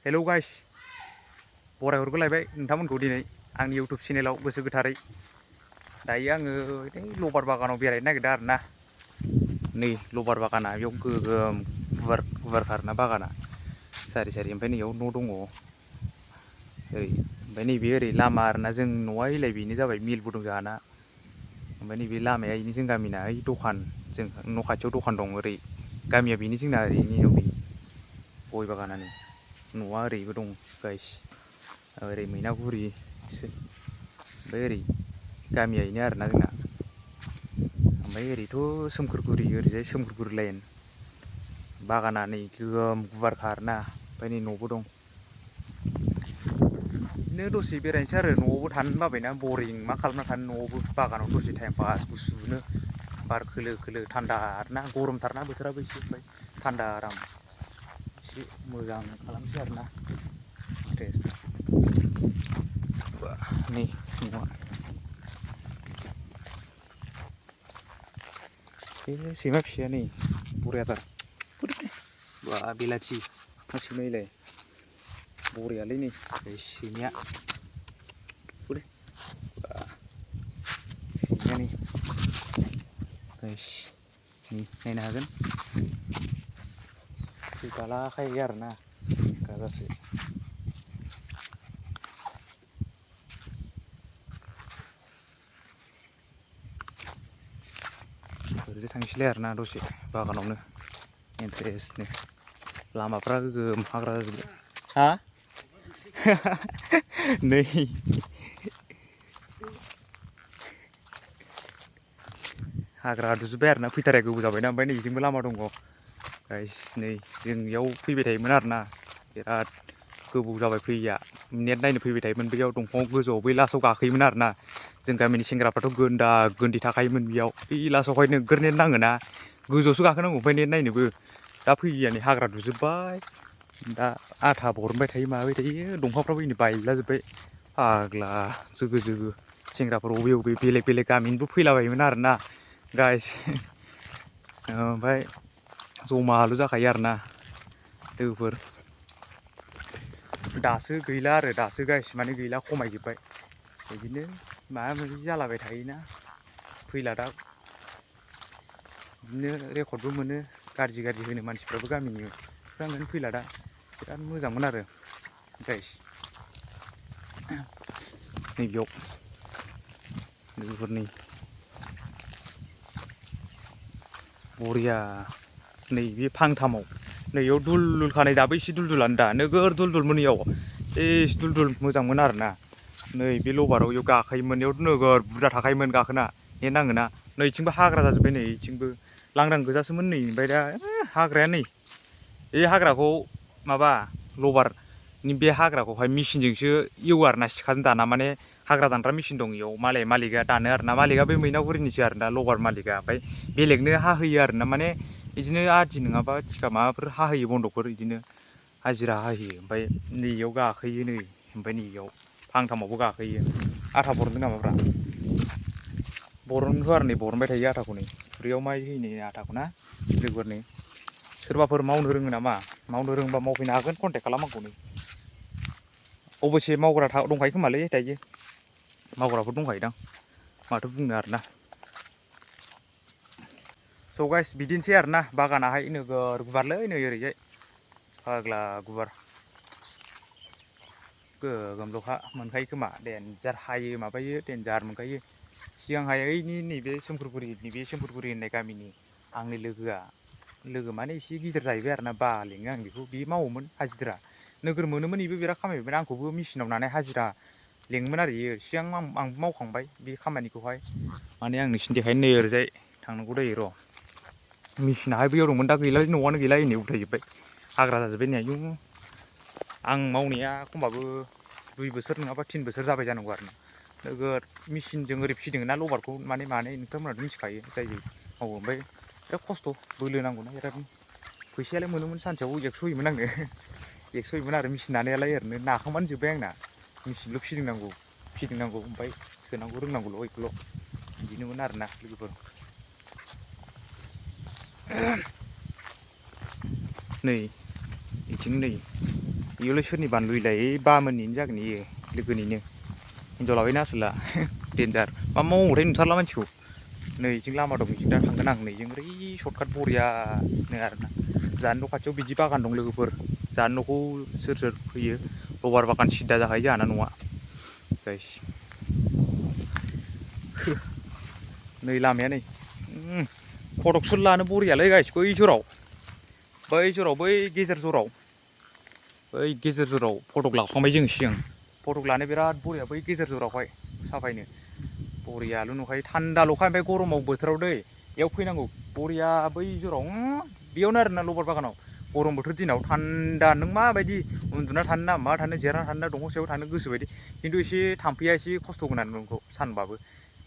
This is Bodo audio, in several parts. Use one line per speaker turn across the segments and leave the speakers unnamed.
हेलौ गाइस बरायहरगोलायबाय नोंथांमोनखौ दिनै आंनि इउटुब चेनेलाव गोसो गोथारै दायो आङो लबार बागानाव बेरायनो नागिरदों आरो ना नै लबार बागाना बेयाव गोगोम गुवारथार ना बागाना सारि सारि ओमफ्राय नैयाव न' दङ ओरै ओमफ्राय नैबे ओरै लामा आरोना जों न'आ एलाय बेनो जाबाय मिलबो दं जोंहाना ओमफ्राय नैबे लामाया इनि जों गामिना ओइ दखान जों न' खाथियाव दखान दं ओरै गामिया बेनो जोंना ओरैनि गय बागानानो न'आ ओरैबो दं गाइस ओरै मैनागुरिसो ओमफ्राय ओरै गामिया इनो आरोना जोंना ओमफ्राय ओरैथ' सोमखोरगुरि ओरैजाय सोमखोरगुरि लाइन बागाना नै गोगोम गुवारखा आरोना ओमफ्राय नै न'बो दं बिदिनो दसे बेरायनोसै आरो न'आवबो थानो बाबायना बरिं मा खालामना थानो न'आवबो बागानाव दसे टाइम पास गुसुनो बार खोलो खोलो थान्दा आरोना गरमथारना बोथोराबो एसे ओमफ्राय थान्दा आराम एसे मोजां खालामसै आरोना नै न'आ बे सैमा फिसाया नै बरियाथार बा बेलाथि सैमायालाय बरियालै नै सैमाया सैमाया नै गाइस नायनो हागोन फैफालाखायो आरोना गाजासो ओरैजाय थांसैलाय आरोना दसे बागानावनो इन्टारेस्टनो लामाफ्रा गोगोम हाग्रा जाजोबबाय हा नै हाग्रा दुजोब्बाय आरोना फैथाराया गोबाव जाबायना ओमफ्राय नै इजोंबो लामा दङ गाइस नै जों इयाव फैबाय थायोमोन आरोना बिराद गोबाव जाबाय फैयैया नेट नायनो फैबाय थायोमोन बैयाव दंफाङाव गोजौआव बै लास्टआव गाखोयोमोन आरोना जों गामिनि सेंग्राफ्राथ' गोनदा गोन्दि थाखायोमोन बेयाव बै लास्टआवहाय नोगोर नेट नाङोना गोजौआवसो गाखोनांगौ ओमफ्राय नेट नायनोबो दा फैयैया नै हाग्रा दुजोब्बाय दा आथा बरनबाय थायो माबाय थायो दंफांफ्राबो नै बायलाजोब्बाय फाग्ला जोगो जोगो सेंग्राफोर अबे अबे बेलेग बेलेग गामिनिबो फैलाबायोमोन आरोना गाइस ओमफ्राय जमाल' जाखायो आरोना लोगोफोर दासो गैला आरो दासो गाइस माने गैला खमायजोब्बाय बिदिनो माबा माबि जालाबाय थायोना फैला दा बिदिनो रेकर्डबो मोनो गाज्रि गाज्रि होनो मानसिफ्राबो गामिनि ओंखायनो फैला दा बिराद मोजांमोन आरो गाइस नैबेयाव लोगोफोरनि बरिया नै बे फांथामाव नैयाव दुल दुल खानाय दाबो एसे दुल दुलानो दा नोगोर दुल दुलमोन इयाव एसे दुल दुल मोजांमोन आरोना नै बे लबाराव इयाव गाखोयोमोन इयाव नोगोर बुरजा थाखायोमोन गाखोना नेट नाङोना नैथिंबो हाग्रा जाजोब्बाय नै इथिंबो लांदां गोजासोमोन नै ओमफ्राय दा हाग्राया नै बे हाग्राखौ माबा लबारनि बे हाग्राखौहाय मेचिनजोंसो एवो आरोना सिखाजों दाना माने हाग्रा दानग्रा मेचिन दं इयाव मालिकआ दानो आरोना मालिकआ बे मैनागुरिनिसो आरोना लबार मालिकआ ओमफ्राय बेलेगनो हाहोयो आरोना माने बिदिनो आदि नङाबा थिखा माबाफोर हाहोयो बन्दकफोर बिदिनो हाजिरा हाहोयो ओमफ्राय नैयाव गाखोयो नै ओमफ्राय नैयाव फांथामावबो गाखोयो आथा बरनदों नामाब्रा बरनथ' आरो नै बरनबाय थायो आथाखौ नै खुरैयाव माइ होयो नै आथाखौ ना लोगोफोरनि सोरबाफोर मावनो रोङो नामा मावनो रोङोबा मावफैनो हागोन कन्टेक्ट खालाम आंखौ नै अबयसे मावग्रा दंखायो खोमालै दायो मावग्राफोर दंखायोदां माथो बुंनो आरोना स' गाइस बिदिनोसै आरोना बागानाहाय नोगोर गुवारलै नै ओरैजाय फाग्ला गुवार गोगोमल'खा मोनखायो खोमा देन्जार हायो माबायो देन्जार मोनखायो सिगांहाय ओइनि नैबे सोमखोरगुरि होननाय गामिनि आंनि लोगो माने एसे गिदिर जाहैबाय आरोना बा लिङो आं बेखौ बे मावोमोन हाजिरा नोगोर मोनोमोन बेबो बिराद खामायबायमोन आंखौबो मेचिनाव नानाय हाजिरा लेङोमोन आरो इयो सिगां आंबो मावखांबाय बे खामानिखौहाय माने आं नोंसिनि देखायनो नै ओरैजाय थांनांगौ जायो र' मेचिनाहाय बैयाव दंमोन दा गैला न'आनो गैला नै उथायजोब्बाय हाग्रा जाजोब्बाय नै आयु आं मावनाया खमबाबो 2 बोसोर नङाबा 3 बोसोर जाबाय जानांगौ आरो ना नोगोद मेचिनजों ओरै फिदिङो ना लबारखौ माने नोंथांमोनाथ' मिथिखायो जाय मावो ओमफ्राय बिराद खस्थ' बोलो नांगौना बिरादनो फैसायालाय मोनोमोन सानसेयाव 100 होयोमोन आंनो 100 होयोमोन आरो मेचिन नानायालाय ओरैनो नाखांबानो जोब्बाय आंना मेचिनल' फिदिंनांगौ ओमफ्राय सोनांगौ रोंनांगौल' बेखौल' बिदिनोमोन आरोना लोगोफोर नै बिथिं नै इयावलाय सोरनि बानलुइलाय बामोननिनो जागोन इयो लोगोनिनो हिनजाव लाबायनो आसोला देन्जार मा मावोथाय नुथारला मानसिखौ नै इजों लामा दं इजों दा थांगोन आं नैजों ओरै सर्टकाट बरियानो आरोना जाहानि न' खाथियाव बिदि बागान दं लोगोफोर जाहानि न'खौ सोर सोर फैयो रबार बागान सिदा जाखायो जोंहाना न'आ गाइस नै लामाया नै फटक सुट लानो बरियालै गाइस बै जराव बै गेजेर जराव फटक लाखांबाय जों सिगां फटक लानो बिराद बरिया बै गेजेर जरावहाय साफायनो बरियाल' नुखायो थान्दाल'खा ओमफ्राय गरमाव बोथोराव दै बेयाव फैनांगौ बरिया बै जराव बेयावनो आरोना लबार बागानाव गरम बोथोर दिनाव थान्दा नों माबायदि उन्दुना थानो ना मा थानो जिरायना थानो ना दंफां सायाव थानो गोसो बायदि खिन्थु एसे थाम्फैया एसे खस्थ' होगोन आरो नोंखौ सानबाबो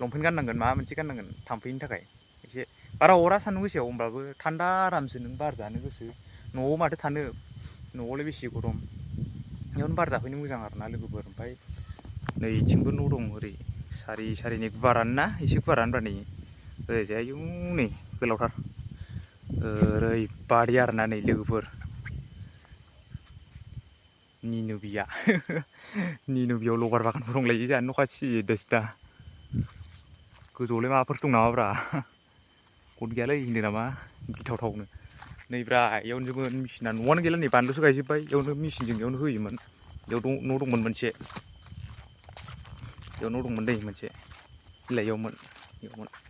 लंपेन्ट गाननांगोन माबा मोनसे गाननांगोन थाम्फैनि थाखाय एसे बारा अरा सान्दुं गोसायाव होमब्लाबो थान्दा आरामसो नों बार जानो गोसो न'आव माथो थानो न'आवलाय बेसे गरम बेयावनो बार जाफैनो मोजां आरोना लोगोफोर ओमफ्राय नैथिंबो न' दं ओरै सारि गुवारानो ना एसे गुवारानो ब्रा नै ओरैजाय आयौ नै गोलावथार ओरैबादि आरोना नै लोगोफोर निनु बियाव लबार बागानफोर दंलायो जोंहानि न' खाथि सिदा गोजौआवलाय माबाफोरसो दं नामाब्रा गद गैयालै होनदों नामा गिथावथावनो नैब्रा इयावनो जोबोद मेचिना न'आनो गैला नै बानलुसो गायजोब्बाय इयावनो मेचिनजों इयावनो होयोमोन इयाव न' दंमोन मोनसे इयाव न' दंमोन दै मोनसे इयावमोन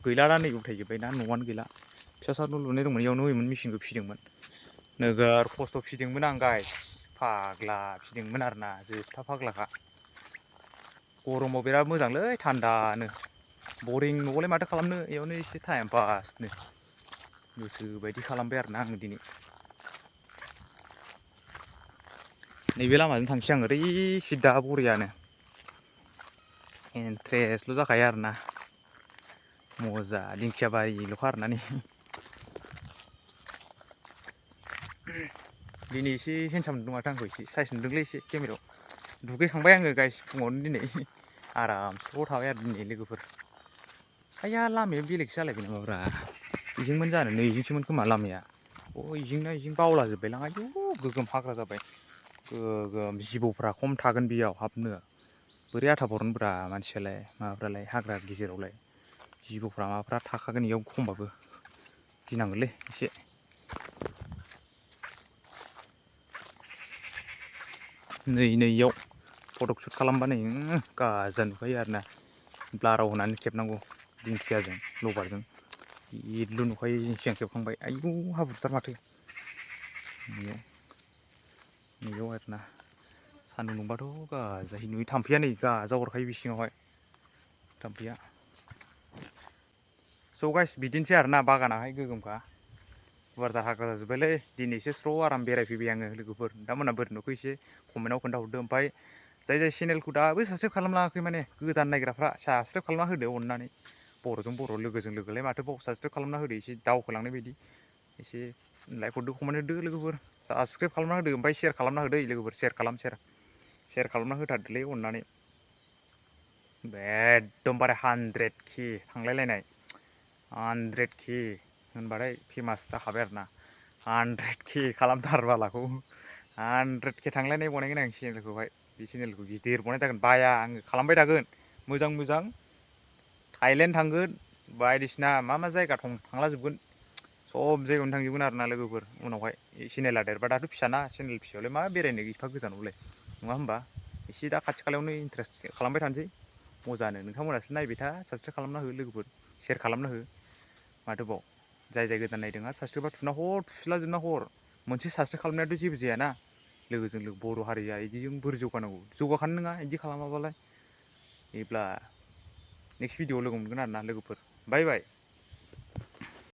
गैला दा नै उथायजोब्बाय ना न'आनो गैला फिसा न' लुनाय दंमोन इयावनो होयोमोन मेचिनखौ फिदोंमोन नोगोर खस्थ' फिदोंमोन आं गाइस फाग्ला फिदोंमोन आरोना जोबथा फाग्लाखा गरमाव बिराद मोजांलै थान्दानो बरिं न'आवलाय माथो खालामनो इयावनो एसे टाइम पासनो गोसो बायदि खालामबाय आरोना आङो दिनै नैबे लामाजों थांसै आं ओरै सिदा बरियानो इन्ट्रेस्टल' जाखायो आरोना मजा दिंखिया बारिल'खा आरोना नै दिनै एसे हेन्डसाम नुदों माथो आंखौ एसे साइस नुदोंलै एसे केमेरायाव दुगैखांबाय आङो गाइस फुङावनो दिनै आराम स्र' थाबाय आरो दिनै लोगोफोर आइया लामाया बेलेगसो जालायबाय नामाब्रा इजोंमोन जानो नै इजोंसोमोन खोमा लामाया इजोंना इजों बावलाजोब्बायलां आयु गोगोम हाग्रा जाबाय गोगोम जिबौफ्रा खम थागोन बेयाव हाबनो बोरै आथा बरनब्रा मानसियालाय माबाफ्रालाय हाग्रा गेजेरावलाय जिबौफ्रा माबाफ्रा थाखागोन इयाव खमबाबो गिनांगोनलै एसे नै इयाव फटक सुट खालामबा नै गाजा नुखायो आरोना ब्लाराव होनानै खेबनांगौ दिंखियाजों लबारजों इदल' नुखायो सिगां खेबखांबाय आयु हाब्रुथार माथो नैयाव आरोना सान्दुं दुंबाथ' गाजायो नुयो थाम्फैया नै गाजा हरखायो बे सिङावहाय थाम्फैया स' गाइस बिदिनोसै आरोना बागानाहाय गोगोमखा गुवारथार हाग्रा जाजोब्बायलै दिनैसो स्र' आराम बेरायफैबाय आङो लोगोफोर नोंथांमोना बोरै नुखो एसे कमेन्टआव खोन्थाहरदो ओमफ्राय जाय चेनेलखौ दाबो साबसक्राइब खालामलाङाखै माने गोदान नायग्राफ्रा साबसक्राइब खालामना होदो अननानै बर'जों बर' लोगोजों लोगोलाय माथो बाव साबसक्राइब खालामना होदो एसे दावखोलांनाय बायदि एसे लाइक हरदो कमेन्ट होदो लोगोफोर साबसक्राइब खालामना होदो ओमफ्राय शेयार खालामना होदो लोगोफोर शेयार खालामना होथारदोलै अननानै एकदमबारे 100K थांलायलायनाय 100K होनबाथाय फेमास जाखाबाय आरोना 100K खालामथारबालाखौ 100K थांलायनाय बनायगोन आं चेनेलखौहाय बे चेनेलखौ गिदिर बनाय थारगोन बाया आङो खालामबाय थागोन मोजां थाइलेण्ड थांगोन बायदिसिना मा जायगा थांलाजोबगोन सब जायगायावनो थांजोबगोन आरोना लोगोफोर उनावहाय चेनेला देरबा दाथ' फिसाना चेनेल फिसायावलाय मा बेरायनो एफा गोजानावलाय नङा होमबा एसे दा खाथि खालायावनो इन्टारेस्ट खालामबाय थानोसै मजानो नोंथांमोनासो नायबाय था साबसक्राइब खालामना हो लोगोफोर शेयार खालामना हो माथोबाव जाय गोदान नायदों आरो साबसक्राइबा थुना हर थुस्लाजोबना हर मोनसे साबसक्राइब खालामनायाथ' जेबो जायाना लोगोजों लोगो बर' हारिया इदिजों बोरै जौगानांगौ जौगाखानो नङा इदि खालामाबालाय बिदिब्ला नेक्स्ट भिडिअआव लोगो मोनगोन आरोना लोगोफोर बाय बाय।